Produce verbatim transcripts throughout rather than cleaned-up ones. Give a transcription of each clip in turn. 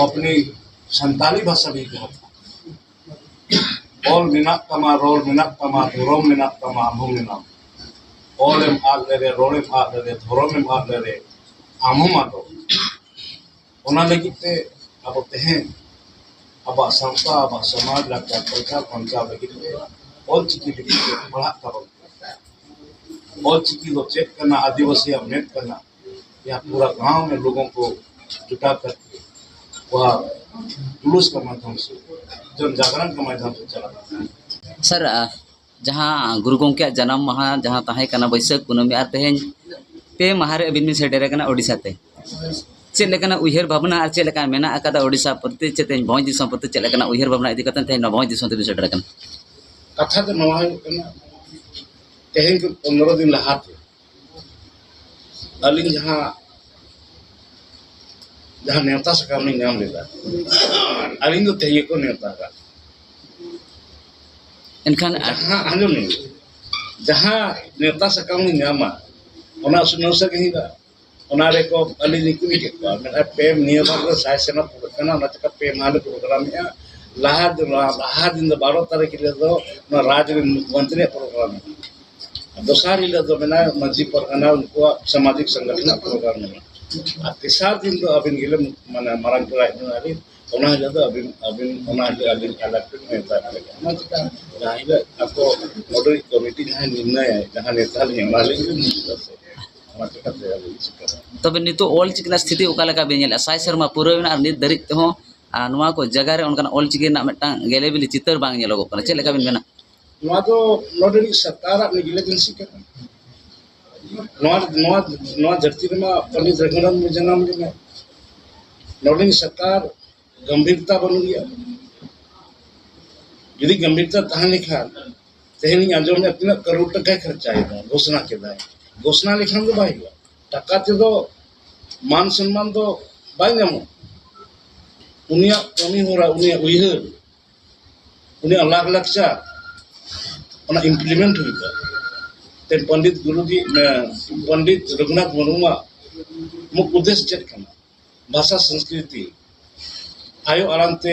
अपनी संताली भाषा भी कहा था। ᱚᱞ ᱢᱮᱱᱟᱜ ᱛᱟᱢᱟ, ᱨᱚᱲ ᱢᱮᱱᱟᱜ ᱛᱟᱢᱟ, ᱫᱷᱚᱨᱚᱢ ᱢᱮᱱᱟᱜ ᱛᱟᱢᱟ, ᱟᱢ ᱦᱚᱸ ᱢᱮᱱᱟᱢ᱾ ᱚᱞᱮᱢ ᱟᱫ ᱞᱮᱨᱮ, ᱨᱚᱲᱮᱢ ᱟᱫ ᱞᱮᱨᱮ, ᱫᱷᱚᱨᱚᱢᱮᱢ ᱟᱫ ᱞᱮᱨᱮ, ᱟᱢ ᱦᱚᱸᱢ ᱟᱫᱚᱜ᱾ ᱚᱱᱟ ᱞᱟᱹᱜᱤᱫ ᱛᱮ ᱟᱵᱚ ᱛᱮᱦᱮᱧ ᱟᱵᱚᱣᱟᱜ ᱥᱟᱶᱛᱟ, ᱟᱵᱚᱣᱟᱜ ᱥᱚᱢᱟᱡᱽ, ᱞᱟᱠᱪᱟᱨ, ᱠᱟᱞᱪᱟᱨ ᱵᱟᱧᱪᱟᱣ ᱞᱟᱹᱜᱤᱫ ᱛᱮ ᱚᱞ ᱪᱤᱠᱤ ᱞᱟᱹᱜᱤᱫ ᱛᱮ ᱯᱟᱲᱦᱟᱜ ᱛᱟᱵᱚᱱ ᱯᱮ᱾ ᱚᱞ ᱪᱤᱠᱤ ᱫᱚ ᱪᱮᱫ ᱠᱟᱱᱟ? ᱟᱹᱫᱤᱵᱟᱹᱥᱤᱭᱟᱜ ᱢᱮᱫ ᱠᱟᱱᱟ᱾ ᱭᱟ ᱯᱩᱨᱟ ᱜᱟᱶ ᱢᱮ ᱞᱳᱜᱚ ᱠᱚ ᱡᱩᱴᱟ ᱠᱟᱨᱠᱮ ᱣᱟ ᱡᱩᱞᱩᱥ ᱠᱟ ᱢᱟᱫᱷᱭᱚᱢ ᱥᱮ ᱡᱚᱱ ᱡᱟᱜᱽᱨᱚᱱ ᱠᱟ ᱢᱟᱫᱷᱭᱚᱢ ᱥᱮ ᱪᱟᱞᱟᱜ ᱠᱟᱱᱟ᱾ ᱥᱟᱨ, ᱟ, ᱡᱟᱦᱟᱸ ᱜᱩᱨᱩ ᱜᱚᱢᱠᱮᱭᱟᱜ ᱡᱟᱱᱟᱢ ᱢᱟᱦᱟ ᱡᱟᱦᱟᱸ ᱛᱟᱦᱮᱸ ᱠᱟᱱᱟ ᱵᱟᱹᱭᱥᱟᱹᱠᱷ ᱠᱩᱱᱟᱹᱢᱤ, ᱟᱨ ᱛᱮᱦᱮᱧ ᱯᱮ ᱢᱟᱦᱟ ᱨᱮ ᱟᱹᱵᱤᱱ ᱵᱤᱱ ᱥᱮᱴᱮᱨ ᱟᱠᱟᱱᱟ ᱳᱰᱤᱥᱟ ᱛᱮ, ᱪᱮᱫ ᱞᱮᱠᱟᱱᱟᱜ ᱩᱭᱦᱟᱹᱨ ᱵᱷᱟᱵᱽᱱᱟ ᱟᱨ ᱪᱮᱫ ᱞᱮᱠᱟ ᱢᱮᱱᱟᱜ ᱟᱠᱟᱫᱟ ᱳᱰᱤᱥᱟ ᱯᱨᱚᱛᱤ, ᱪᱮᱫ ᱛᱮᱦᱮᱧ ᱵᱷᱚᱸᱡᱽ ᱫᱤᱥᱚᱢ ᱯᱨᱚᱛᱤ ᱪᱮᱫ ᱞᱮᱠᱟᱱᱟᱜ ᱩᱭᱦᱟᱹᱨ ᱵᱷᱟᱵᱽᱱᱟ ᱤᱫᱤ ᱠᱟᱛᱮ ᱛᱮᱦᱮᱧ ᱱᱚᱣᱟ ᱵᱷᱚᱸᱡᱽ ᱫᱤᱥᱚᱢ ᱛᱮᱵᱤᱱ ᱥᱮᱴᱮᱨ ᱟᱠᱟᱱᱟ? ᱠᱟᱛᱷᱟ ᱫᱚ ᱱᱚᱣᱟ ᱦᱩᱭᱩᱜ ᱠᱟᱱᱟ, ᱛᱮᱦᱮᱧ ᱠᱷᱚᱱ ᱯᱚᱱᱨᱚ ᱫᱤᱱ ᱞᱟᱦᱟᱛᱮ ᱟᱹᱞᱤᱧ ᱡᱟᱦᱟᱸ ᱡᱟᱦᱟᱸ ᱱᱮᱣᱛᱟ ᱥᱟᱠᱟᱢ ᱞᱤᱧ ᱧᱟᱢ ᱞᱮᱫᱟ, ᱟᱹᱞᱤᱧ ᱫᱚ ᱛᱮᱦᱮᱧ ᱜᱮᱠᱚ ᱱᱮᱣᱛᱟ ᱟᱠᱟᱫ᱾ ᱮᱱᱠᱷᱟᱱ ᱡᱟᱦᱟᱸ ᱟᱸᱡᱚᱢ ᱞᱤᱧ, ᱡᱟᱦᱟᱸ ᱱᱮᱣᱛᱟ ᱥᱟᱠᱟᱢ ᱞᱤᱧ ᱧᱟᱢᱟ, ᱚᱱᱟ ᱥᱩᱱᱟᱹᱣᱥᱟ ᱜᱮ ᱦᱩᱭᱩᱜᱼᱟ᱾ ᱚᱱᱟ ᱨᱮᱠᱚ ᱟᱹᱞᱤᱧ ᱞᱤᱧ ᱠᱩᱞᱤ ᱠᱮᱫ ᱠᱚᱣᱟ, ᱢᱮᱱᱟ ᱯᱮ ᱱᱤᱭᱟᱹ ᱵᱟᱨ ᱫᱚ ᱥᱟᱭ ᱥᱮᱨᱢᱟ ᱯᱩᱨᱟᱹᱜ ᱠᱟᱱᱟ, ᱚᱱᱟ ᱪᱤᱠᱟ ᱯᱮ ᱢᱟᱦᱟ ᱞᱮ ᱯᱨᱳᱜᱨᱟᱢᱮᱫᱼᱟ᱾ ᱞᱟᱦᱟ ᱫᱤᱱ, ᱞᱟᱦᱟ ᱫᱤᱱ ᱫᱚ ᱵᱟᱨᱚ ᱛᱟᱹᱨᱤᱠᱷ ᱦᱤᱞᱳᱜ ᱫᱚ ᱚᱱᱟ ᱨᱟᱡᱽ ᱨᱮᱱ ᱢᱚᱱᱛᱨᱤᱭᱟᱜ ᱯᱨᱳᱜᱨᱟᱢ ᱢᱮᱱᱟᱜᱼᱟ᱾ ᱫᱚᱥᱟᱨ ᱦᱤᱞᱳᱜ ᱫᱚ ᱢᱮᱱᱟᱜᱼᱟ ᱢᱟᱹᱡᱷᱤ ᱯᱟᱨᱜᱟᱱᱟ, ᱩᱱᱠᱩᱣᱟᱜ ᱥᱟᱢᱟᱡᱤᱠ ᱥᱚᱝᱜᱚᱴᱷᱚᱱᱟᱜ ᱯᱨᱳᱜᱨᱟᱢ ᱢᱮᱱᱟᱜᱼᱟ᱾ ᱟᱨ ᱛᱮᱥᱟᱨ ᱫᱤᱱ ᱫᱚ ᱟᱹᱵᱤᱱ ᱜᱮᱞᱮ ᱢᱟᱱᱮ ᱢᱟᱨᱟᱝ ᱯᱮᱲᱟ ᱦᱮᱡ ᱮᱱᱟ ᱵᱤᱱ, ᱚᱱᱟ ᱦᱤᱞᱳᱜ ᱫᱚ ᱟᱹᱵᱤᱱ ᱟᱹᱵᱤᱱ ᱚᱱᱟ ᱦᱤᱞᱳᱜ ᱟᱹᱞᱤᱧ ᱟᱞᱟᱜᱽ ᱵᱤᱱ ᱱᱮᱣᱛᱟ ᱠᱮᱫ ᱞᱤᱧᱟ᱾ ᱚᱱᱟ ᱪᱤᱠᱟ ᱡᱟᱦᱟᱸ ᱦᱤᱞᱳᱜ ᱟᱠᱚ ᱱᱚᱰᱮ ᱠᱚᱢᱤᱴᱤ ᱡᱟᱦᱟᱸᱭ ᱱᱤᱨᱱᱟᱭᱟᱭ, ᱡᱟᱦᱟᱸ ᱱᱮᱛᱟ ᱞᱤᱧ ᱚᱱᱟ ᱞᱤᱧ ᱵᱩᱡᱷᱟᱹᱣᱟ ᱥᱮ, ᱚᱱᱟ ᱪᱤᱠᱟᱹᱛᱮ ᱟᱹᱞᱤᱧ ᱪᱤᱠᱟᱹᱭᱟ? ᱛᱚᱵᱮ ᱱᱤᱛᱚᱜ ᱚᱞ ᱪᱤᱠᱤ ᱨᱮᱱᱟᱜ ᱥᱛᱷᱤᱛᱤ ᱚᱠᱟ ᱞᱮᱠᱟ ᱵᱤᱱ ᱧᱮᱞᱮᱫᱼᱟ? ᱥᱟᱭ ᱥᱮᱨᱢᱟ ᱯᱩᱨᱟᱹᱣ ᱮᱱᱟ ᱟᱨ ᱱᱤᱛ ᱫᱷᱟᱹᱨᱤᱡ ᱛᱮᱦᱚᱸ ᱟᱨ ᱱᱚᱣᱟ ᱠᱚ ᱡᱟᱭᱜᱟ ᱨᱮ ᱚᱱᱠᱟᱱᱟᱜ ᱚᱞ ᱪᱤᱠᱤ ᱨᱮᱱᱟᱜ ᱢᱤᱫᱴᱟᱝ ᱜᱮᱞᱮ ᱵᱤᱞᱤ ᱪᱤᱛᱟᱹᱨ ᱵᱟᱝ ᱧᱮᱞᱚᱜᱚᱜ ᱠᱟᱱᱟ, ᱪᱮᱫ ᱞᱮᱠᱟ ᱵᱤᱱ ᱢᱮᱱᱟ? ᱱᱚᱣᱟ ᱫᱚ ᱱᱚᱰᱮᱱᱤᱡ ᱥᱚᱨᱠᱟᱨᱟᱜ ᱱᱮᱜᱞᱤᱡᱮᱱᱥᱤ ᱠᱟᱱᱟ᱾ ᱱᱚᱣᱟ ᱱᱚᱣᱟ ᱱᱚᱣᱟ ᱫᱷᱟᱹᱨᱛᱤ ᱨᱮᱢᱟ ᱯᱚᱱᱰᱤᱛ ᱨᱚᱜᱷᱩᱱᱟᱛᱷ ᱢᱩᱨᱢᱩ ᱡᱟᱱᱟᱢ ᱞᱮᱱᱟ᱾ ᱱᱚᱰᱮᱱᱤᱡ ᱥᱚᱨᱠᱟᱨ ᱜᱟᱢᱵᱷᱤᱨᱛᱟ ᱵᱟᱹᱱᱩᱜ ᱜᱮᱭᱟ᱾ ᱡᱩᱫᱤ ᱜᱟᱢᱵᱷᱤᱨᱛᱟ ᱛᱟᱦᱮᱸ ᱞᱮᱱᱠᱷᱟᱱ ᱛᱮᱦᱮᱧ ᱤᱧ ᱟᱸᱡᱚᱢᱮᱫᱼᱟ ᱛᱤᱱᱟᱹᱜ ᱠᱟᱨᱳᱲ ᱴᱟᱠᱟᱭ ᱠᱷᱚᱨᱪᱟᱭᱮᱫᱟ, ᱜᱷᱳᱥᱱᱟ ᱠᱮᱫᱟᱭ᱾ ᱜᱷᱳᱥᱱᱟ ᱞᱮᱠᱷᱟᱱ ᱫᱚ ᱵᱟᱭ ᱦᱩᱭᱩᱜᱼᱟ, ᱴᱟᱠᱟ ᱛᱮᱫᱚ ᱢᱟᱱ ᱥᱚᱱᱢᱟᱱ ᱫᱚ ᱵᱟᱭ ᱧᱟᱢᱚᱜᱼᱟ᱾ ᱩᱱᱤᱭᱟᱜ ᱠᱟᱹᱢᱤ ᱦᱚᱨᱟ, ᱩᱱᱤᱭᱟᱜ ᱩᱭᱦᱟᱹᱨ, ᱩᱱᱤᱭᱟᱜ ᱞᱟᱠ ᱞᱟᱠᱪᱟᱨ, ᱚᱱᱟ ᱤᱢᱯᱞᱤᱢᱮᱱᱴ ᱦᱩᱭᱩᱜᱼᱟ᱾ ᱛᱮ ᱯᱚᱱᱰᱤᱛ ᱜᱩᱨᱩᱡᱤ, ᱯᱚᱱᱰᱤᱛ ᱨᱚᱜᱷᱩᱱᱟᱛᱷ ᱢᱩᱨᱢᱩᱣᱟᱜ ᱢᱩᱠ ᱩᱫᱽᱫᱮᱥ ᱪᱮᱫ ᱠᱟᱱᱟ? ᱵᱷᱟᱥᱟ ᱥᱚᱝᱥᱠᱨᱤᱛᱤ, ᱟᱭᱳ ᱟᱲᱟᱝ ᱛᱮ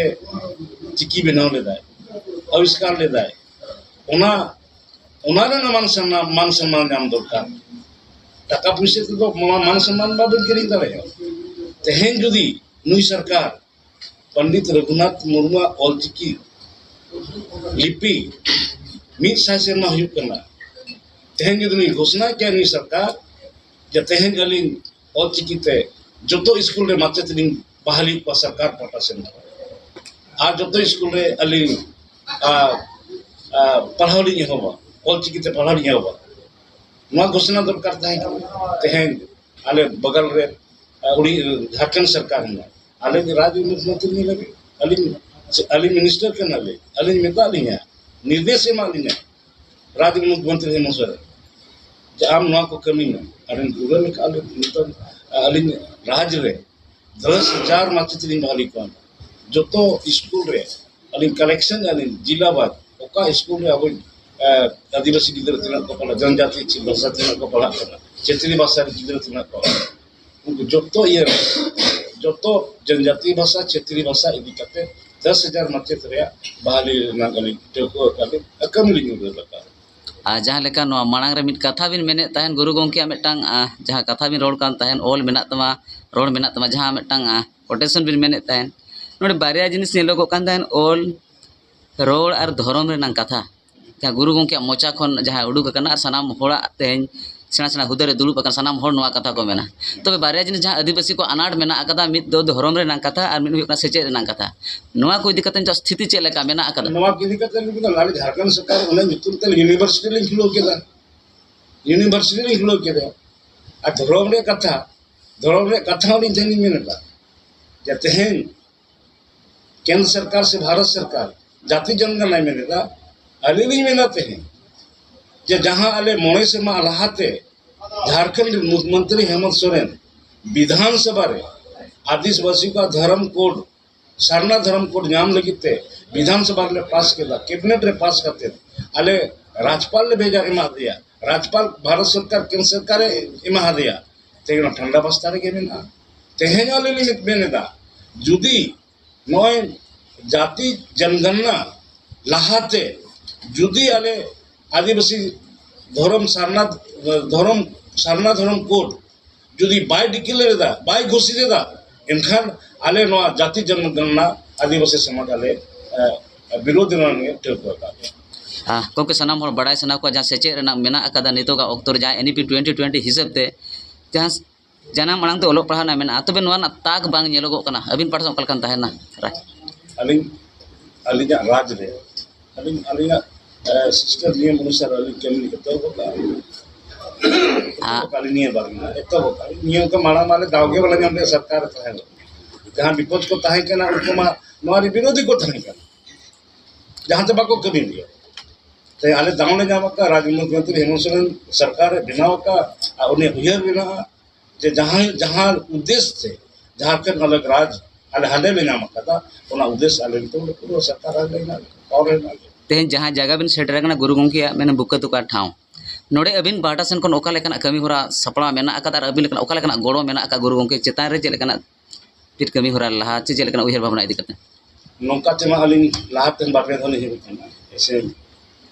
ᱪᱤᱠᱤ ᱵᱮᱱᱟᱣ ᱞᱮᱫᱟᱭ, ᱟᱵᱤᱥᱠᱟᱨ ᱞᱮᱫᱟᱭ, ᱚᱱᱟ ᱚᱱᱟ ᱨᱮᱱᱟᱜ ᱢᱟᱱ ᱥᱚᱱᱢᱟᱱ, ᱢᱟᱱ ᱥᱚᱱᱢᱟᱱ ᱧᱟᱢ ᱫᱚᱨᱠᱟᱨ᱾ ᱴᱟᱠᱟ ᱯᱩᱭᱥᱟᱹ ᱛᱮᱫᱚ ᱱᱚᱣᱟ ᱢᱟᱱ ᱥᱚᱱᱢᱟᱱ ᱵᱟᱵᱚᱱ ᱠᱤᱨᱤᱧ ᱫᱟᱲᱮᱭᱟᱜᱼᱟ᱾ ᱛᱮᱦᱮᱧ ᱡᱩᱫᱤ ᱱᱩᱭ ᱥᱚᱨᱠᱟᱨ ᱯᱚᱱᱰᱤᱛ ᱨᱚᱜᱷᱩᱱᱟᱛᱷ ᱢᱩᱨᱢᱩᱣᱟᱜ ᱚᱞᱪᱤᱠᱤ ᱞᱤᱯᱤ ᱢᱤᱫ ᱥᱟᱭ ᱥᱮᱨᱢᱟ ᱦᱩᱭᱩᱜ ᱠᱟᱱᱟ, ᱛᱮᱦᱮᱧ ᱡᱩᱫᱤ ᱱᱩᱭ ᱜᱷᱳᱥᱱᱟ ᱠᱮᱭᱟ ᱱᱩᱭ ᱥᱚᱨᱠᱟᱨ ᱡᱮ ᱛᱮᱦᱮᱧ ᱟᱹᱞᱤᱧ ᱚᱞᱪᱤᱠᱤ ᱛᱮ ᱡᱚᱛᱚ ᱥᱠᱩᱞ ᱨᱮ ᱢᱟᱪᱮᱛ ᱞᱤᱧ ᱵᱟᱦᱟᱞᱤ ᱠᱚᱣᱟ ᱥᱚᱨᱠᱟᱨ ᱯᱟᱦᱴᱟ ᱥᱮᱱ ᱠᱷᱚᱱ, ᱟᱨ ᱡᱚᱛᱚ ᱥᱠᱩᱞ ᱨᱮ ᱟᱹᱞᱤᱧ ᱟᱨ, ᱟᱨ ᱯᱟᱲᱦᱟᱣ ᱞᱤᱧ ᱮᱦᱚᱵᱟ, ᱚᱞᱪᱤᱠᱤ ᱛᱮ ᱯᱟᱲᱦᱟᱣ ᱞᱤᱧ ᱮᱦᱚᱵᱟ, ᱱᱚᱣᱟ ᱜᱷᱳᱥᱱᱟ ᱫᱚᱨᱠᱟᱨ ᱛᱟᱦᱮᱸ ᱠᱟᱱᱟ᱾ ᱛᱮᱦᱮᱧ ᱟᱞᱮ ᱵᱟᱜᱟᱞ ᱨᱮ ᱟᱨ ᱩᱱᱤ ᱡᱷᱟᱲᱠᱷᱚᱸᱰ ᱥᱚᱨᱠᱟᱨ ᱦᱮᱱᱟᱜ, ᱟᱞᱮ ᱨᱟᱡᱽ ᱢᱩᱠᱷᱭᱚᱢᱚᱱᱛᱨᱤ ᱧᱮᱞ ᱞᱟᱹᱜᱤᱫ ᱟᱹᱞᱤᱧ, ᱟᱹᱞᱤᱧ ᱢᱤᱱᱤᱥᱴᱟᱨ ᱠᱟᱱᱟᱞᱤᱧ, ᱟᱹᱞᱤᱧ ᱢᱮᱛᱟᱜ ᱞᱤᱧᱟ, ᱱᱤᱨᱫᱮᱥ ᱮᱢᱟᱜ ᱞᱤᱧᱟ ᱨᱟᱡᱽ ᱢᱩᱠᱷᱭᱚᱢᱚᱱᱛᱨᱤ ᱦᱮᱢᱚᱱᱛ ᱥᱚᱨᱮᱱ, ᱡᱮ ᱟᱢ ᱱᱚᱣᱟ ᱠᱚ ᱠᱟᱹᱢᱤ ᱢᱮ᱾ ᱟᱨ ᱯᱩᱨᱟᱹ ᱞᱮᱠᱟ ᱟᱞᱮ ᱱᱤᱛᱚᱝ ᱟᱹᱞᱤᱧ ᱨᱟᱡᱽ ᱨᱮ ᱫᱚᱥ ᱦᱟᱡᱟᱨ ᱢᱟᱪᱮᱛ ᱞᱤᱧ ᱵᱟᱦᱟᱞᱤ ᱠᱚᱣᱟ᱾ ᱡᱚᱛᱚ ᱥᱠᱩᱞ ᱨᱮ ᱟᱹᱞᱤᱧ ᱠᱟᱞᱮᱠᱥᱚᱱ ᱟᱹᱞᱤᱧ ᱡᱤᱞᱟ ᱵᱟᱫ ᱚᱠᱟ ᱥᱠᱩᱞ ᱨᱮ ᱟᱵᱚ ᱟᱹᱫᱤᱵᱟᱹᱥᱤ ᱜᱤᱫᱽᱨᱟᱹ ᱛᱤᱱᱟᱹᱜ ᱠᱚ ᱯᱟᱲᱦᱟᱜ, ᱡᱚᱱᱡᱟᱛᱤ ᱵᱷᱟᱥᱟ ᱛᱤᱱᱟᱹᱜ ᱠᱚ ᱯᱟᱲᱦᱟᱜ ᱠᱟᱱᱟ, ᱪᱟᱹᱛᱨᱤ ᱵᱷᱟᱥᱟ ᱨᱮ ᱜᱤᱫᱽᱨᱟᱹ ᱛᱤᱱᱟᱹᱜ ᱠᱚ ᱯᱟᱲᱦᱟᱜ ᱠᱟᱱᱟ, ᱩᱱᱠᱩ ᱡᱚᱛᱚ ᱤᱭᱟᱹ ᱨᱮ, ᱡᱚᱛᱚ ᱡᱚᱱᱡᱟᱛᱤ ᱵᱷᱟᱥᱟ, ᱪᱟᱹᱛᱨᱤ ᱵᱷᱟᱥᱟ ᱤᱫᱤ ᱠᱟᱛᱮ ᱫᱚᱥ ᱦᱟᱡᱟᱨ ᱢᱟᱪᱮᱛ ᱨᱮᱭᱟᱜ ᱵᱟᱦᱟᱞᱤ ᱨᱮᱱᱟᱜ ᱟᱹᱞᱤᱧ ᱴᱷᱟᱹᱣᱠᱟᱹ ᱟᱠᱟᱫ ᱞᱤᱧ, ᱠᱟᱹᱢᱤ ᱞᱤᱧ ᱩᱰᱩᱠ ᱟᱠᱟᱫ᱾ ᱟᱨ ᱡᱟᱦᱟᱸ ᱞᱮᱠᱟ ᱱᱚᱣᱟ ᱢᱟᱲᱟᱝ ᱨᱮ ᱢᱤᱫ ᱠᱟᱛᱷᱟ ᱵᱤᱱ ᱢᱮᱱᱮᱫ ᱛᱟᱦᱮᱱ, ᱜᱩᱨᱩ ᱜᱚᱢᱠᱮᱭᱟᱜ ᱢᱤᱫᱴᱟᱝ ᱟᱸ, ᱡᱟᱦᱟᱸ ᱠᱟᱛᱷᱟ ᱵᱤᱱ ᱨᱚᱲ ᱠᱟᱱ ᱛᱟᱦᱮᱱ, ᱚᱞ ᱢᱮᱱᱟᱜ ᱛᱟᱢᱟ, ᱨᱚᱲ ᱢᱮᱱᱟᱜ ᱛᱟᱢᱟ, ᱡᱟᱦᱟᱸ ᱢᱤᱫᱴᱟᱝ ᱟᱸ, quotation ᱵᱤᱱ ᱢᱮᱱᱮᱫ ᱛᱟᱦᱮᱱ, ᱱᱚᱰᱮ ᱵᱟᱨᱭᱟ ᱡᱤᱱᱤᱥ ᱧᱮᱞᱚᱜᱚᱜ ᱠᱟᱱ ᱛᱟᱦᱮᱱ, ᱚᱞ, ᱨᱚᱲ ᱟᱨ ᱫᱷᱚᱨᱚᱢ ᱨᱮᱱᱟᱜ ᱠᱟᱛᱷᱟ, ᱡᱟᱦᱟᱸ ᱜᱩᱨᱩ ᱜᱚᱢᱠᱮᱭᱟᱜ ᱢᱚᱪᱟ ᱠᱷᱚᱱ ᱡᱟᱦᱟᱸ ᱩᱰᱩᱠ ᱟᱠᱟᱱᱟ ᱟᱨ ᱥᱟᱱᱟᱢ ᱦᱚᱲᱟᱜ ᱛᱮᱦᱮᱧ ᱥᱮᱬᱟ ᱥᱮᱬᱟ ᱦᱩᱫᱟᱹ ᱨᱮ ᱫᱩᱲᱩᱵ ᱟᱠᱟᱱ ᱥᱟᱱᱟᱢ ᱦᱚᱲ ᱱᱚᱣᱟ ᱠᱟᱛᱷᱟ ᱠᱚ ᱢᱮᱱᱟ᱾ ᱛᱚᱵᱮ ᱵᱟᱨᱭᱟ ᱡᱤᱱᱤᱥ ᱡᱟᱦᱟᱸ ᱟᱹᱫᱤᱵᱟᱹᱥᱤ ᱠᱚ ᱟᱱᱟᱴ ᱢᱮᱱᱟᱜ ᱟᱠᱟᱫᱟ, ᱢᱤᱫ ᱫᱚ ᱫᱷᱚᱨᱚᱢ ᱨᱮᱱᱟᱜ ᱠᱟᱛᱷᱟ ᱟᱨ ᱢᱤᱫ ᱦᱩᱭᱩᱜ ᱠᱟᱱᱟ ᱥᱮᱪᱮᱫ ᱨᱮᱱᱟᱜ ᱠᱟᱛᱷᱟ, ᱱᱚᱣᱟ ᱠᱚ ᱤᱫᱤ ᱠᱟᱛᱮ ᱱᱤᱛᱚᱜ ᱥᱛᱷᱤᱛᱤ ᱪᱮᱫ ᱞᱮᱠᱟ ᱢᱮᱱᱟᱜ ᱟᱠᱟᱫᱟ? ᱱᱚᱣᱟ ᱤᱫᱤ ᱠᱟᱛᱮ ᱱᱩᱠᱩ ᱫᱚ ᱟᱞᱮ ᱡᱷᱟᱲᱠᱷᱚᱸᱰ ᱥᱚᱨᱠᱟᱨ ᱚᱱᱟ ᱧᱩᱛᱩᱢ ᱛᱮ ᱤᱭᱩᱱᱤᱵᱷᱟᱨᱥᱤᱴᱤ ᱞᱤᱧ ᱠᱷᱩᱞᱟᱹᱣ ᱠᱮᱫᱟ, ᱤᱭᱩᱱᱤᱵᱷᱟᱨᱥᱤᱴᱤ ᱞᱤᱧ ᱠᱷᱩᱞᱟᱹᱣ ᱠᱮᱫᱟ᱾ ᱟᱨ ᱫᱷᱚᱨᱚᱢ ᱨᱮᱭᱟᱜ ᱠᱟᱛᱷᱟ, ᱫᱷᱚᱨᱚᱢ ᱨᱮᱭᱟᱜ ᱠᱟᱛᱷᱟ ᱦᱚᱸ ᱟᱹᱞᱤᱧ ᱴᱷᱮᱱ ᱞᱤᱧ ᱢᱮᱱ ᱮᱫᱟ ᱡᱮ ᱛᱮᱦᱮᱧ ᱠᱮᱱᱫᱨᱚ ᱥᱚᱨᱠᱟᱨ ᱥᱮ ᱵᱷᱟᱨᱚᱛ ᱥᱚᱨᱠᱟᱨ ᱡᱟᱹᱛᱤ ᱡᱚᱱᱜᱚᱱᱟᱭ ᱢᱮᱱ ᱮᱫᱟ, ᱟᱹᱞᱤᱧ ᱞᱤᱧ ᱢᱮᱱᱟ ᱛᱮᱦᱮᱧ ᱡᱮ ᱡᱟᱦᱟᱸ ᱟᱞᱮ ᱢᱚᱬᱮ ᱥᱮᱨᱢᱟ ᱞᱟᱦᱟᱛᱮ ᱡᱷᱟᱲᱠᱷᱚᱸᱰ ᱨᱮᱱ ᱢᱩᱠᱷᱭᱚᱢᱚᱱᱛᱨᱤ ᱦᱮᱢᱚᱱᱛ ᱥᱚᱨᱮᱱ ᱵᱤᱫᱷᱟᱱ ᱥᱚᱵᱷᱟ ᱨᱮ ᱟᱹᱫᱤᱵᱟᱹᱥᱤ ᱠᱚᱣᱟᱜ ᱫᱷᱚᱨᱚᱢ ᱠᱳᱰ, ᱥᱟᱨᱱᱟ ᱫᱷᱚᱨᱚᱢ ᱠᱳᱰ ᱧᱟᱢ ᱞᱟᱹᱜᱤᱫ ᱛᱮ ᱵᱤᱫᱷᱟᱱ ᱥᱚᱵᱷᱟ ᱨᱮᱞᱮ ᱯᱟᱥ ᱠᱮᱫᱟ, ᱠᱮᱵᱤᱱᱮᱴ ᱨᱮ ᱯᱟᱥ ᱠᱟᱛᱮ ᱟᱞᱮ ᱨᱟᱡᱽᱯᱟᱞ ᱞᱮ ᱵᱷᱮᱡᱟ ᱮᱢᱟ ᱫᱮᱭᱟ, ᱨᱟᱡᱽᱯᱟᱞ ᱵᱷᱟᱨᱚᱛ ᱥᱚᱨᱠᱟᱨ ᱠᱮᱱᱫᱨᱚ ᱥᱚᱨᱠᱟᱨᱮ ᱮᱢᱟ ᱫᱮᱭᱟ᱾ ᱛᱮᱦᱮᱧ ᱚᱱᱟ ᱴᱷᱟᱱᱰᱟ ᱵᱟᱥᱛᱟ ᱨᱮᱜᱮ ᱢᱮᱱᱟᱜᱼᱟ᱾ ᱛᱮᱦᱮᱧ ᱟᱞᱮ ᱞᱮ ᱢᱮᱱ ᱮᱫᱟ, ᱡᱩᱫᱤ ᱱᱚᱜᱼᱚᱭ ᱡᱟᱛᱤ ᱡᱚᱱᱜᱚᱱᱱᱟ ᱞᱟᱦᱟᱛᱮ ᱡᱩᱫᱤ ᱟᱞᱮ ᱟᱹᱫᱤᱵᱟᱹᱥᱤ ᱫᱷᱚᱨᱚᱢ ᱥᱟᱨᱱᱟ, ᱫᱷᱚᱨᱚᱢ, ᱥᱟᱨᱱᱟ ᱫᱷᱚᱨᱚᱢ ᱠᱳᱰ ᱡᱩᱫᱤ ᱵᱟᱭ ᱰᱤᱠᱞᱮᱭᱟᱨ ᱮᱫᱟ, ᱵᱟᱭ ᱜᱷᱳᱥᱤᱛ ᱮᱫᱟ, ᱮᱱᱠᱷᱟᱱ ᱟᱞᱮ ᱱᱚᱣᱟ ᱡᱟᱛᱤ ᱡᱚᱱᱜᱚᱱᱱᱟ ᱟᱹᱫᱤᱵᱟᱹᱥᱤ ᱥᱚᱢᱟᱡᱽ ᱟᱞᱮ, ᱮ, ᱵᱤᱨᱳᱫᱷ ᱨᱮᱱᱟᱜ ᱞᱮ ᱴᱷᱟᱹᱣᱠᱟᱹ ᱟᱠᱟᱫ ᱞᱮᱭᱟ᱾ ᱟᱦ, ᱜᱚᱢᱠᱮ, ᱥᱟᱱᱟᱢ ᱦᱚᱲ ᱵᱟᱲᱟᱭ ᱥᱟᱱᱟ ᱠᱚᱣᱟ ᱡᱟᱦᱟᱸ ᱥᱮᱪᱮᱫ ᱨᱮᱱᱟᱜ ᱢᱮᱱᱟᱜ ᱟᱠᱟᱫᱟ ᱱᱤᱛᱚᱜᱟᱜ ᱚᱠᱛᱚ ᱨᱮ, ᱡᱟᱦᱟᱸ ᱮᱱ ᱤ ᱯᱤ ᱴᱩᱭᱮᱱᱴᱤ ᱴᱩᱭᱮᱱᱴᱤ ᱦᱤᱥᱟᱹᱵ ᱛᱮ ᱡᱟᱦᱟᱸ ᱡᱟᱱᱟᱢ ᱟᱲᱟᱝ ᱛᱮ ᱚᱞᱚᱜ ᱯᱟᱲᱦᱟᱣ ᱨᱮᱱᱟᱜ ᱢᱮᱱᱟᱜᱼᱟ, ᱛᱚᱵᱮ ᱱᱚᱣᱟ ᱨᱮᱱᱟᱜ ᱛᱟᱠ ᱵᱟᱝ ᱧᱮᱞᱚᱜᱚᱜ ᱠᱟᱱᱟ᱾ ᱟᱹᱵᱤᱱ ᱯᱟᱦᱴᱟ ᱥᱮᱫ ᱚᱠᱟ ᱞᱮᱠᱟᱱ ᱛᱟᱦᱮᱱᱟ ᱨᱟᱭ? ᱟᱹᱞᱤᱧ, ᱟᱹᱞᱤᱧᱟᱜ ᱨᱟᱡᱽ ᱨᱮ, ᱟᱹᱞᱤᱧ, ᱟᱹᱞᱤᱧᱟᱜ, ᱮ, ᱥᱤᱥᱴᱮᱢ ᱱᱤᱭᱚᱢ ᱚᱱᱩᱥᱟᱨ ᱟᱹᱞᱤᱧ ᱠᱟᱹᱢᱤ ᱞᱤᱧ ᱮᱛᱚᱦᱚᱵ ᱟᱠᱟᱫᱼᱟ᱾ ᱟᱜ᱾ ᱮᱛᱚᱦᱚᱵ ᱟᱠᱟᱫ ᱞᱤᱧ ᱱᱤᱭᱟᱹ ᱵᱟᱨ ᱜᱮ ᱱᱟᱜ, ᱮᱛᱚᱦᱚᱵ ᱟᱠᱟᱫ ᱞᱤᱧ᱾ ᱱᱤᱭᱟᱹ ᱚᱱᱠᱟ ᱢᱟᱲᱟᱝ ᱢᱟᱞᱮ ᱫᱟᱣ ᱜᱮ ᱵᱟᱞᱮ ᱧᱟᱢ ᱞᱮᱫᱼᱟ ᱥᱚᱨᱠᱟᱨ ᱨᱮ ᱛᱟᱦᱮᱸ ᱞᱮᱱᱟ᱾ ᱡᱟᱦᱟᱸ ᱵᱤᱯᱚᱫ ᱠᱚ ᱛᱟᱦᱮᱸ ᱠᱟᱱᱟ, ᱩᱱᱠᱩ ᱢᱟ ᱱᱚᱣᱟ ᱨᱮ ᱵᱤᱨᱳᱫᱷᱤ ᱠᱚ ᱛᱟᱦᱮᱸ ᱠᱟᱱᱟ, ᱡᱟᱦᱟᱸ ᱛᱮ ᱵᱟᱠᱚ ᱠᱟᱹᱢᱤ ᱞᱮᱫᱼᱟ᱾ ᱛᱮ ᱟᱞᱮ ᱫᱟᱣ ᱞᱮ ᱧᱟᱢ ᱟᱠᱟᱫ, ᱨᱟᱡᱽ ᱢᱩᱠᱷᱭᱚᱢᱚᱱᱛᱨᱤ ᱦᱮᱢᱚᱱᱛ ᱥᱚᱨᱮᱱ ᱥᱚᱨᱠᱟᱨ ᱮ ᱵᱮᱱᱟᱣ ᱟᱠᱟᱫ, ᱟᱨ ᱩᱱᱤᱭᱟᱜ ᱩᱭᱦᱟᱹᱨ ᱢᱮᱱᱟᱜᱼᱟ ᱡᱮ ᱡᱟᱦᱟᱸᱭ, ᱡᱟᱦᱟᱸ ᱩᱫᱽᱫᱮᱥ ᱛᱮ ᱡᱷᱟᱲᱠᱷᱚᱸᱰ ᱟᱞᱟᱜᱽ ᱨᱟᱡᱽ ᱟᱞᱮ ᱦᱟᱸᱰᱮ ᱞᱮ ᱧᱟᱢ ᱟᱠᱟᱫᱟ, ᱚᱱᱟ ᱩᱫᱽᱫᱮᱥ ᱟᱞᱮ ᱱᱤᱛᱚᱜ ᱞᱮ ᱯᱩᱨᱟᱹᱣᱟ, ᱥᱚᱨᱠᱟᱨ ᱨᱮ ᱞᱮ ᱧᱟᱢ ᱟᱠᱟᱫᱟ, power ᱨᱮ ᱦᱮᱱᱟᱜ ᱞᱮᱭᱟ᱾ ᱛᱮᱦᱮᱧ ᱡᱟᱦᱟᱸ ᱡᱟᱭᱜᱟ ᱵᱤᱱ ᱥᱮᱴᱮᱨ ᱟᱠᱟᱱᱟ ᱜᱩᱨᱩ ᱜᱚᱢᱠᱮᱭᱟᱜ ᱢᱮᱱ ᱵᱩᱠᱟᱹ ᱛᱚᱠᱟ ᱴᱷᱟᱶ, ᱱᱚᱰᱮ ᱟᱹᱵᱤᱱ ᱯᱟᱦᱴᱟ ᱥᱮᱱ ᱠᱷᱚᱱ ᱚᱠᱟ ᱞᱮᱠᱟᱱᱟᱜ ᱠᱟᱹᱢᱤ ᱦᱚᱨᱟ ᱥᱟᱯᱲᱟᱣ ᱢᱮᱱᱟᱜ ᱟᱠᱟᱫᱟ ᱟᱨ ᱟᱹᱵᱤᱱ ᱞᱮᱠᱟᱱᱟᱜ ᱚᱠᱟ ᱞᱮᱠᱟᱱᱟᱜ ᱜᱚᱲᱚ ᱢᱮᱱᱟᱜ ᱟᱠᱟᱫ ᱜᱩᱨᱩ ᱜᱚᱢᱠᱮ ᱪᱮᱛᱟᱱ ᱨᱮ? ᱪᱮᱫ ᱞᱮᱠᱟᱱᱟᱜ ᱪᱮᱫ ᱠᱟᱹᱢᱤ ᱦᱚᱨᱟ ᱞᱟᱦᱟ ᱪᱮ ᱪᱮᱫ ᱞᱮᱠᱟᱱᱟᱜ ᱩᱭᱦᱟᱹᱨ ᱵᱷᱟᱵᱽᱱᱟ ᱤᱫᱤ ᱠᱟᱛᱮ? ᱱᱚᱝᱠᱟ ᱛᱮᱢᱟ ᱟᱹᱞᱤᱧ ᱞᱟᱦᱟ ᱛᱮᱦᱚᱸ ᱵᱟᱨ ᱯᱮ ᱫᱷᱟᱣ ᱞᱤᱧ ᱦᱮᱡ ᱟᱠᱟᱱᱟ, ᱮᱥᱮ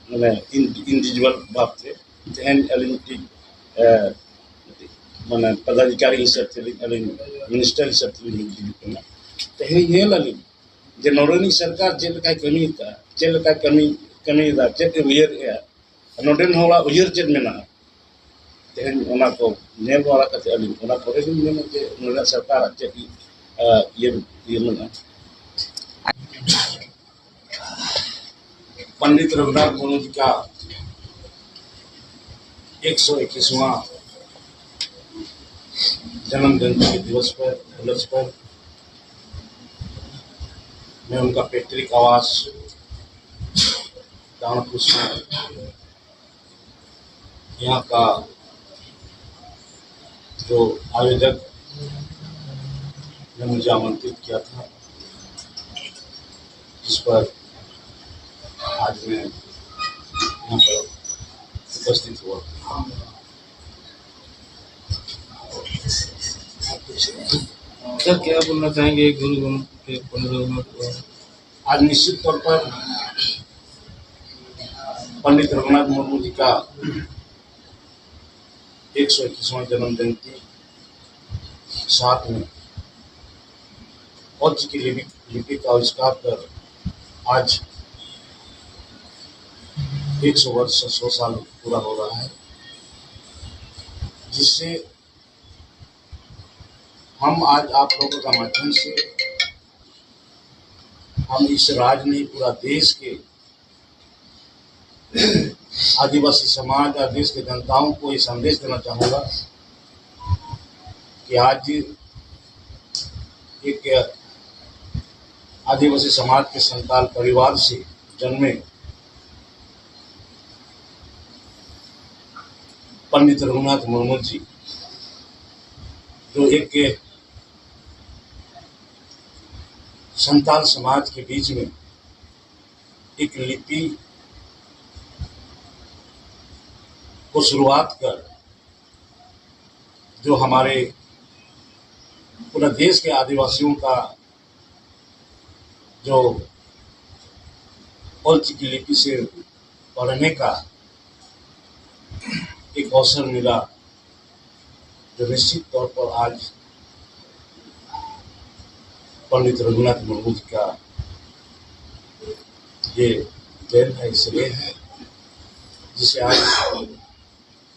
ᱢᱟᱱᱮ ᱤᱱ-, individual ᱵᱷᱟᱵᱽ ᱛᱮ᱾ ᱛᱮᱦᱮᱧ ᱟᱹᱞᱤᱧ ᱢᱤᱫᱴᱤᱡ, ᱮ, ᱢᱤᱫᱴᱤᱡ ᱢᱟᱱᱮ ᱯᱚᱫᱟᱫᱷᱤᱠᱟᱨᱤ ᱦᱤᱥᱟᱹᱵ ᱛᱮᱞᱤᱧ, ᱟᱹᱞᱤᱧ minister ᱦᱤᱥᱟᱹᱵ ᱛᱮᱞᱤᱧ ᱦᱤᱡᱩᱜ ᱠᱟᱱᱟ᱾ ᱛᱮᱦᱮᱧ ᱧᱮᱞ ᱟᱹᱞᱤᱧ ᱡᱮ ᱱᱚᱰᱮᱱᱤᱡ ᱥᱚᱨᱠᱟᱨ ᱪᱮᱫ ᱞᱮᱠᱟᱭ ᱠᱟᱹᱢᱤᱭᱮᱫᱟ, ᱪᱮᱫ ᱞᱮᱠᱟᱭ ᱠᱟᱹᱢᱤ, ᱠᱟᱹᱢᱤᱭᱮᱫᱟ, ᱪᱮᱫ ᱮ ᱩᱭᱦᱟᱹᱨᱮᱫᱼᱟ, ᱱᱚᱰᱮᱱ ᱦᱚᱲᱟᱜ ᱩᱭᱦᱟᱹᱨ ᱪᱮᱫ ᱢᱮᱱᱟᱜᱼᱟ᱾ ᱛᱮᱦᱮᱧ ᱚᱱᱟ ᱠᱚ ᱧᱮᱞ ᱵᱟᱲᱟ ᱠᱟᱛᱮ ᱟᱹᱞᱤᱧ ᱚᱱᱟ ᱯᱚᱨᱮ ᱞᱤᱧ ᱢᱮᱱᱟ ᱡᱮ ᱱᱚᱰᱮᱱᱟᱜ ᱥᱚᱨᱠᱟᱨᱟᱜ ᱪᱮᱫ, ᱟ, ᱤᱭᱟᱹ, ᱤᱭᱟᱹ ᱢᱮᱱᱟᱜᱼᱟ᱾ पंडित रघुनाथ मुर्मू जी का एक सौ इक्कीसवाँ जन्म जयंती दिवस पर, उपलक्ष्य पर मैं उनका पैतृक आवास दानापुर में यहाँ का जो आयोजक ने मुझे आमंत्रित किया था, जिस पर आज मैं यहाँ पर उपस्थित हुआ। सर, क्या बोलना चाहेंगे गुरु गोविंद के पंद्रह मिनट को? आज निश्चित तौर पर पंडित रघुनाथ मुर्मू जी का एक सौ इक्कीसवाँ जन्म जयंती, साथ में औल चिकी लिपि, लिपि का आविष्कार कर आज एक सौ वर्ष, सौ साल पूरा हो रहा है, जिससे हम आज आप लोगों का माध्यम से हम इस राज्य नहीं, पूरा देश के आदिवासी समाज और देश के जनताओं को ये संदेश देना चाहूँगा कि आज एक आदिवासी समाज के संताल परिवार से जन्मे पंडित रघुनाथ मुर्मू जी, जो एक संताल समाज के बीच में एक लिपि को शुरुआत कर, जो हमारे पूरा देश के आदिवासियों का जो औल चिकी लिपि से पढ़ने का एक अवसर मिला, जो निश्चित तौर पर आज पंडित रघुनाथ मुर्मू जी का ये देन है, श्रेय है, जिसे आज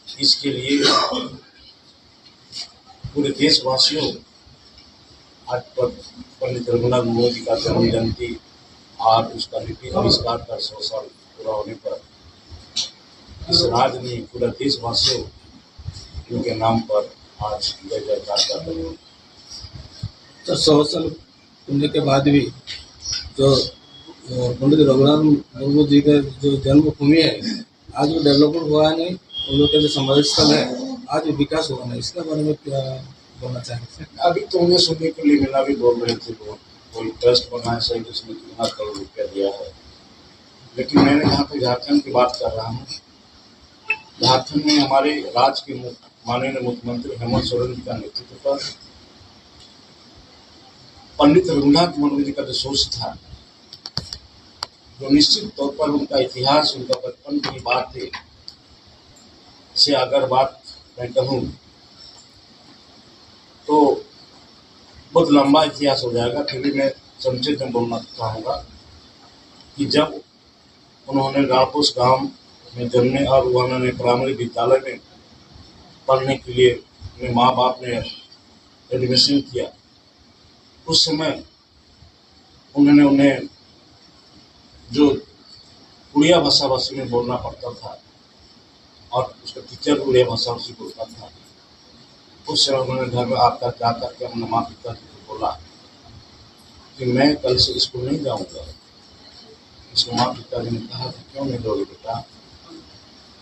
इसके लिए पूरे देशवासियों आज पर पंडित रघुनाथ मुर्मू जी का जन्म जयंती और उसका लिपि आविष्कार का सौ साल पूरा होने पर इस राज्य में पूरा देशवासियों उनके नाम पर आज जय जयकार कर रहे हैं। तो सौ साल होने के बाद भी जो पंडित रघुनाथ मुर्मू जी का जो जन्मभूमि है, आज वो डेवलपमेंट हुआ है नहीं, उन लोग का जो समाधि स्थल है आज विकास हुआ नहीं, इसके बारे में क्या बोलना चाहेंगे? अभी तो उन्हें सुनने के लिए मिला भी बोल रहे थे, वो कोई ट्रस्ट बनाया, शायद उसमें कितना करोड़ रुपया दिया है, लेकिन मैंने यहाँ पे झारखंड की बात कर रहा हूँ। झारखंड में हमारे राज्य के माननीय मुख्यमंत्री हेमंत सोरेन जी का नेतृत्व पर पंडित रघुनाथ मुर्मू जी का जो सोच था, जो निश्चित तौर पर उनका इतिहास, उनका बचपन की बात थी, से अगर बात मैं कहूँ तो बहुत लंबा इतिहास हो जाएगा। फिर भी मैं संक्षेप में बोलना चाहूँगा कि जब उन्होंने रामपुर गांव में जन्मे और उन्होंने प्राइमरी विद्यालय में पढ़ने के लिए अपने माँ बाप ने एडमिशन किया, उस समय उन्होंने उन्हें जो उड़िया भाषा भाषी में बोलना पड़ता था और उसका टीचर उड़िया भाषा भाषी बोलता था। उस समय उन्होंने घर में आता जा करके अपने माँ पिता जी को बोला कि मैं कल से स्कूल नहीं जाऊंगा। उसके माँ पिता जी ने कहा कि क्यों नहीं जाओगे बेटा?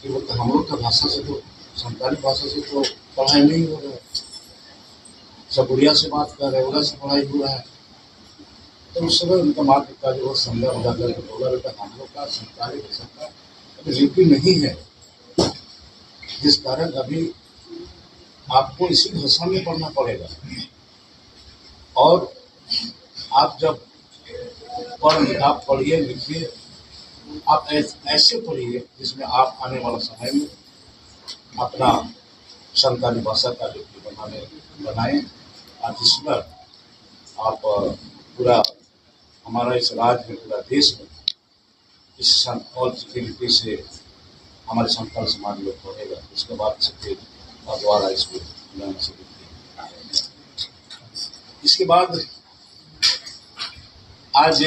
कि वो तो हम लोग का भाषा से तो, संताली भाषा से तो पढ़ाई नहीं हो रहा है, सब उड़िया से बात कर रहे हैं, उड़िया से पढ़ाई हो रहा है। तो उस समय उनका माँ पिता जी बहुत समझा बुझा करके बोला, बेटा हम लोग का संताली भाषा का अभी लिपि नहीं है, जिस कारण अभी आपको इसी भाषा में पढ़ना पड़ेगा। और आप जब पढ़ आप पढ़िए लिखिए, आप ऐस- ऐसे पढ़िए जिसमें आप आने वाला समय में अपना संताली भाषा का लिपि बनाने बनाएं, और जिस पर आप पूरा हमारा इस राज्य में, पूरा देश में इस सं- और की लिपि से हमारे संताल समाज लोग पढ़ेगा, उसके बाद से फिर अखबार स्कूल बनाने से लिखते हैं। इसके बाद आज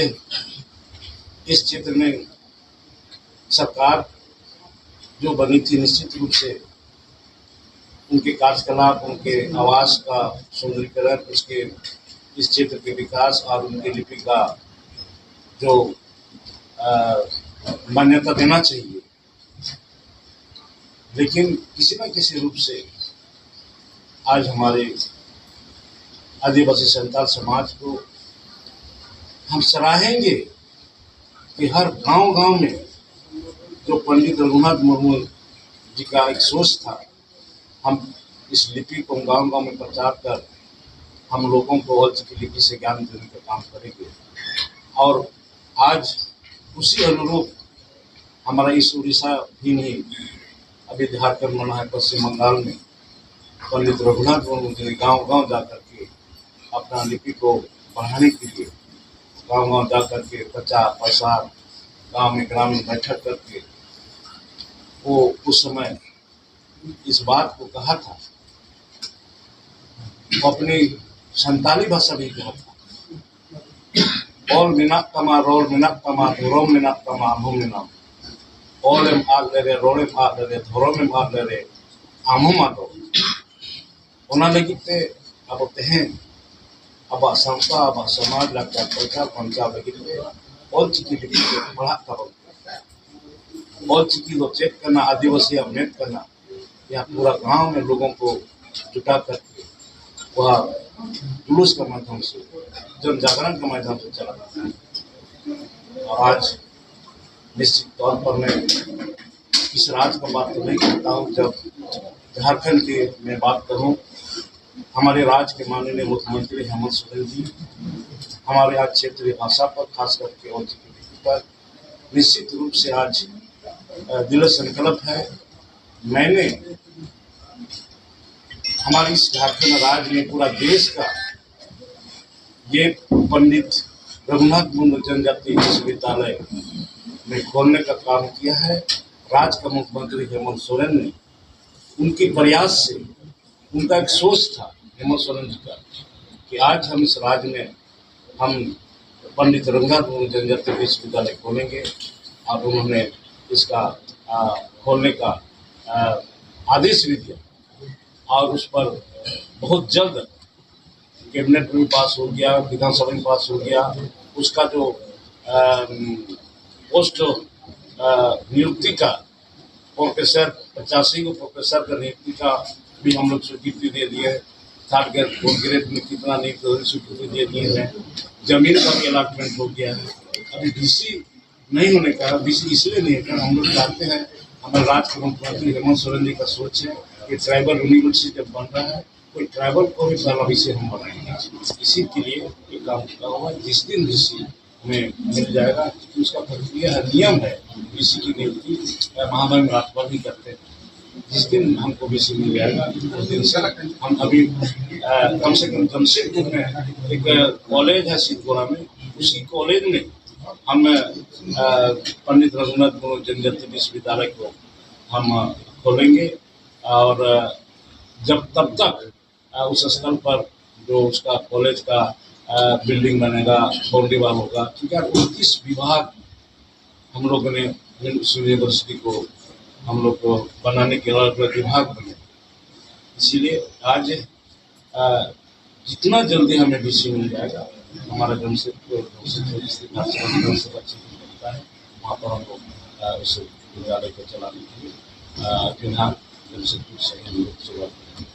इस क्षेत्र में सरकार जो बनी थी, निश्चित रूप से उनके कार्यकलाप, उनके आवास का सुंदरीकरण, उसके इस क्षेत्र के विकास और उनकी लिपि का जो अ, मान्यता देना चाहिए, लेकिन किसी न किसी रूप से आज हमारे आदिवासी संताल समाज को हम सराहेंगे कि हर गांव गांव में जो पंडित रघुनाथ मुर्मू जी का एक सोच था, हम इस लिपि को गांव गांव में प्रचार कर हम लोगों को ऑल चिकी लिपि से ज्ञान देने का काम करेंगे। और आज उसी अनुरूप हमारा इस उड़ीसा ही नहीं, अभी झारखंड मना है, पश्चिम बंगाल में पंडित रघुनाथ मुर्मू जी गांव गांव जा करके अपना लिपि को बढ़ाने के लिए गांव गांव जा करके प्रचार प्रसार, गांव में ग्रामीण बैठक करके वो उस समय इस बात को कहा था। वो अपनी संताली भाषा भी कहा था। ᱚᱞ ᱢᱮᱱᱟᱜ ᱛᱟᱢᱟ, ᱨᱚᱲ ᱢᱮᱱᱟᱜ ᱛᱟᱢᱟ, ᱫᱷᱚᱨᱚᱢ ᱢᱮᱱᱟᱜ ᱛᱟᱢᱟ, ᱟᱢ ᱦᱚᱸ ᱢᱮᱱᱟᱢ᱾ ᱚᱞᱮᱢ ᱟᱫ ᱞᱮᱨᱮ, ᱨᱚᱲᱮᱢ ᱟᱫ ᱞᱮᱨᱮ, ᱫᱷᱚᱨᱚᱢᱮᱢ ᱟᱫ ᱞᱮᱨᱮ, ᱟᱢ ᱦᱚᱸᱢ ᱟᱫᱚᱜ᱾ ᱚᱱᱟ ᱞᱟᱹᱜᱤᱫ ᱛᱮ ᱟᱵᱚ ᱛᱮᱦᱮᱧ ᱟᱵᱚᱣᱟᱜ ᱥᱟᱶᱛᱟ, ᱟᱵᱚᱣᱟᱜ ᱥᱚᱢᱟᱡᱽ, ᱞᱟᱠᱪᱟᱨ, ᱠᱟᱞᱪᱟᱨ ᱵᱟᱧᱪᱟᱣ ᱞᱟᱹᱜᱤᱫ ᱛᱮ ᱚᱞ ᱪᱤᱠᱤ ᱞᱤᱯᱤ ᱛᱮ ᱯᱟᱲᱦᱟᱜ ᱛᱟᱵᱚᱱ ᱯᱮ᱾ ᱚᱞ ᱪᱤᱠᱤ ᱫᱚ ᱪᱮᱫ ᱠᱟᱱᱟ? ᱟᱹᱫᱤᱵᱟᱹᱥᱤᱭᱟᱜ ᱢᱮᱫ ᱠᱟᱱᱟ᱾ ᱭᱟ ᱯᱩᱨᱟ ᱜᱟᱶ ᱢᱮ ᱞᱳᱜᱳ ᱠᱚ ᱡᱩᱴᱟ ᱠᱟᱨᱠᱮ ᱣᱟ ᱡᱩᱞᱩᱥ ᱠᱟ ᱢᱟᱫᱷᱭᱟᱢ ᱥᱮ, ᱡᱚᱱ ᱡᱟᱜᱨᱚᱱ ᱠᱟ ᱢᱟᱫᱷᱭᱟᱢ ᱥᱮ ᱪᱟᱞᱟ ᱨᱟᱦᱟ ᱦᱟᱭ᱾ ᱟᱨ ᱟᱡ ᱱᱤᱥᱪᱤᱛ ᱛᱚᱨ ᱯᱟᱨ ᱢᱮ ᱤᱥ ᱨᱟᱡᱽ ᱠᱟ ᱵᱟᱛ ᱛᱚ ᱱᱟᱦᱤ ᱠᱟᱨᱛᱟ ᱦᱩ, ᱡᱟᱵ ᱡᱷᱟᱨᱠᱷᱚᱸᱰ ᱠᱮ ᱢᱮ ᱵᱟᱛ ᱠᱟᱨᱩ, ᱦᱟᱢᱟᱨᱮ ᱨᱟᱡᱽ ᱠᱮ ᱢᱟᱱᱱᱤᱭ ᱢᱩᱠᱷᱭᱚᱢᱚᱱᱛᱨᱤ ᱦᱮᱢᱚᱱᱛ ᱥᱚᱨᱮᱱ ᱡᱤ ᱦᱟᱢᱟᱨᱮ ᱟᱡ ᱪᱷᱮᱛᱨᱤᱭ ᱵᱷᱟᱥᱟ ᱯᱟᱨ ᱠᱷᱟᱥ ᱠᱟᱨᱠᱮ ᱚᱞ ᱪᱤᱠᱤ ᱞᱤᱯᱤ ᱯᱟᱨ ᱱᱤᱥᱪᱤᱛ ᱨᱩᱯ ᱥᱮ ᱟᱡ ᱫᱤᱞᱚ ᱥᱚᱝᱠᱚᱞᱯ ᱦᱟᱭ᱾ ᱢᱟᱱᱱᱤᱭ ᱦᱟᱢᱟᱨᱮ ᱤᱥ ᱡᱷᱟᱨᱠᱷᱚᱸᱰ ᱨᱟᱡᱽ ᱢᱮ ᱯᱩᱨᱟ ᱫᱮᱥ ᱠᱟ ᱭᱮ ᱯᱚᱱᱰᱤᱛ ᱨᱚᱜᱷᱩᱱᱟᱛᱷ ᱢᱩᱨᱢᱩ ᱡᱚᱱᱡᱟᱛᱤᱭ ᱵᱤᱥᱣᱚᱵᱤᱫᱭᱟᱞᱚᱭ ᱢᱮ ᱠᱷᱚᱞᱱᱮ ᱠᱟ ᱠᱟᱢ ᱠᱤᱭᱟ ᱦᱟᱭ᱾ ᱨᱟᱡᱽ ᱠᱟ ᱢᱩᱠᱷᱭᱚᱢᱚᱱᱛᱨᱤ ᱦᱮᱢᱚᱱᱛ ᱥᱚᱨᱮᱱ ᱱᱮ ᱩᱱᱠᱤ ᱯᱨᱚᱭᱟᱥ ᱥᱮ ᱩᱱᱠᱟ ᱮᱠ ᱥᱳᱪ ᱛᱷᱟ ᱦᱮᱢᱚᱱᱛ ᱥᱚᱨᱮᱱ ᱡᱤ ᱠᱟ ᱠᱤ ᱟᱡ ᱦᱟᱢ ᱤᱥ ᱨᱟᱡᱽ ᱢᱮ ᱦᱟᱢ ᱯᱚᱱᱰᱤᱛ ᱨᱚᱜᱷᱩᱱᱟᱛᱷ ᱢᱩᱨᱢᱩ ᱡᱚᱱᱡᱟᱛᱤᱭ ᱵᱤᱥᱣᱚᱵᱤᱫᱭᱟᱞᱚᱭ ᱠᱷᱚᱞᱱᱮ ᱠᱮ ᱟᱨ ᱩᱱᱦᱚᱸᱱᱮ ᱤᱥᱠᱟ ᱠᱷᱚᱞᱱᱮ ᱠᱟ ᱟᱫᱮᱥ ᱵᱷᱤ ᱫᱤᱭᱟ᱾ ᱟᱨ ᱩᱥ ᱯᱟᱨ ᱵᱚᱦᱩᱛ ᱡᱚᱞᱫ ᱠᱮᱵᱤᱱᱮᱴ ᱢᱮ ᱯᱟᱥ ᱦᱳ ᱜᱮᱭᱟ, ᱵᱤᱫᱷᱟᱱ ᱥᱚᱵᱷᱟ ᱢᱮ ᱯᱟᱥ ᱦᱳ ᱜᱮᱭᱟ᱾ ᱩᱥᱠᱟ ᱡᱳ ᱯᱳᱥᱴ ᱱᱤᱭᱩᱠᱛᱤ ᱠᱟ ᱯᱨᱚᱯᱷᱮᱥᱚᱨ ᱯᱚᱪᱟᱥᱤ ᱠᱚ ᱯᱨᱚᱯᱷᱮᱥᱚᱨ ᱠᱟ ᱱᱤᱭᱩᱠᱛᱤ ᱠᱟ ᱵᱷᱤ ᱦᱟᱢ ᱞᱳᱜ ᱥᱤᱠᱨᱤᱛᱤ ᱫᱮ ᱫᱤᱭᱮ ᱦᱟᱭ᱾ ᱛᱷᱟᱨᱰ ᱜᱨᱮᱰ ᱯᱷᱳᱨᱛᱷ ᱜᱨᱮᱰ ᱢᱮ ᱠᱤᱛᱱᱟ ᱱᱤᱭᱩᱠᱛᱤ ᱦᱳᱭ ᱥᱤᱠᱨᱤᱛᱤ ᱫᱮ ᱫᱤᱭᱮ ᱦᱟᱭ᱾ ᱡᱟᱢᱤᱱ ᱠᱟ ᱵᱷᱤ ᱟᱞᱚᱴᱢᱮᱱᱴ ᱦᱳ ᱜᱮᱭᱟ ᱦᱟᱭ᱾ ᱟᱵᱷᱤ ᱰᱤᱥᱤ ᱱᱟᱦᱤ ᱦᱳᱱᱮ ᱠᱟ ᱰᱤᱥᱤ ᱤᱥᱞᱤᱭᱮ ᱱᱟᱦᱤ ᱦᱳ ᱠᱟ ᱦᱟᱢ ᱞᱳᱜ ᱪᱟᱦᱛᱮ ᱦᱟᱭ ᱦᱟᱢᱟᱨᱮ ᱨᱟᱡᱽ ᱠᱟ ᱢᱩᱠᱷᱭᱚᱢᱚᱱᱛᱨᱤ ᱦᱮᱢᱚᱱᱛ ᱥᱚᱨᱮᱱ ᱡᱤ ᱠᱟ ᱥᱳᱪ ᱦᱟᱭ ᱠᱤ ᱴᱨᱟᱭᱵᱟᱞ ᱭᱩᱱᱤᱵᱷᱟᱨᱥᱤᱴᱤ ᱡᱟᱵ ᱵᱚᱱ ᱨᱟᱦᱟ ᱦᱟᱭ कोई ट्राइबल को भी पहला वीसी हम बनाएंगे। इसी के लिए ये काम किया हुआ है। जिस दिन वीसी हमें मिल जाएगा, क्योंकि उसका प्रक्रिया है, नियम है, वीसी की नियुक्ति अ, महामहिम रात भर ही करते हैं। जिस दिन हमको वीसी मिल जाएगा, उस दिन से हम अभी अ, कम से कम जमशेदपुर में एक कॉलेज है सिद्धपुरा में, उसी कॉलेज में हम अ, पंडित रघुनाथ मुर्मू जनजाति विश्वविद्यालय को हम खोलेंगे। और जब तब तक अ, उस स्थल पर जो उसका कॉलेज का बिल्डिंग बनेगा, बाउंड्री वॉल होगा, क्योंकि यार उनतीस विभाग हम लोगों ने इस यूनिवर्सिटी को, हम लोग को बनाने के अलग अलग विभाग बने। इसीलिए आज अ, जितना जल्दी हमें वीसी मिल जाएगा, हमारा जमशेदपुर, जमशेदपुर डिस्ट्रिक्ट विधानसभा क्षेत्र बनता है, वहाँ पर हम लोग अ, उस विद्यालय को चलाने के लिए अ, फिलहाल जमशेदपुर से हम लोग शुरुआत करेंगे।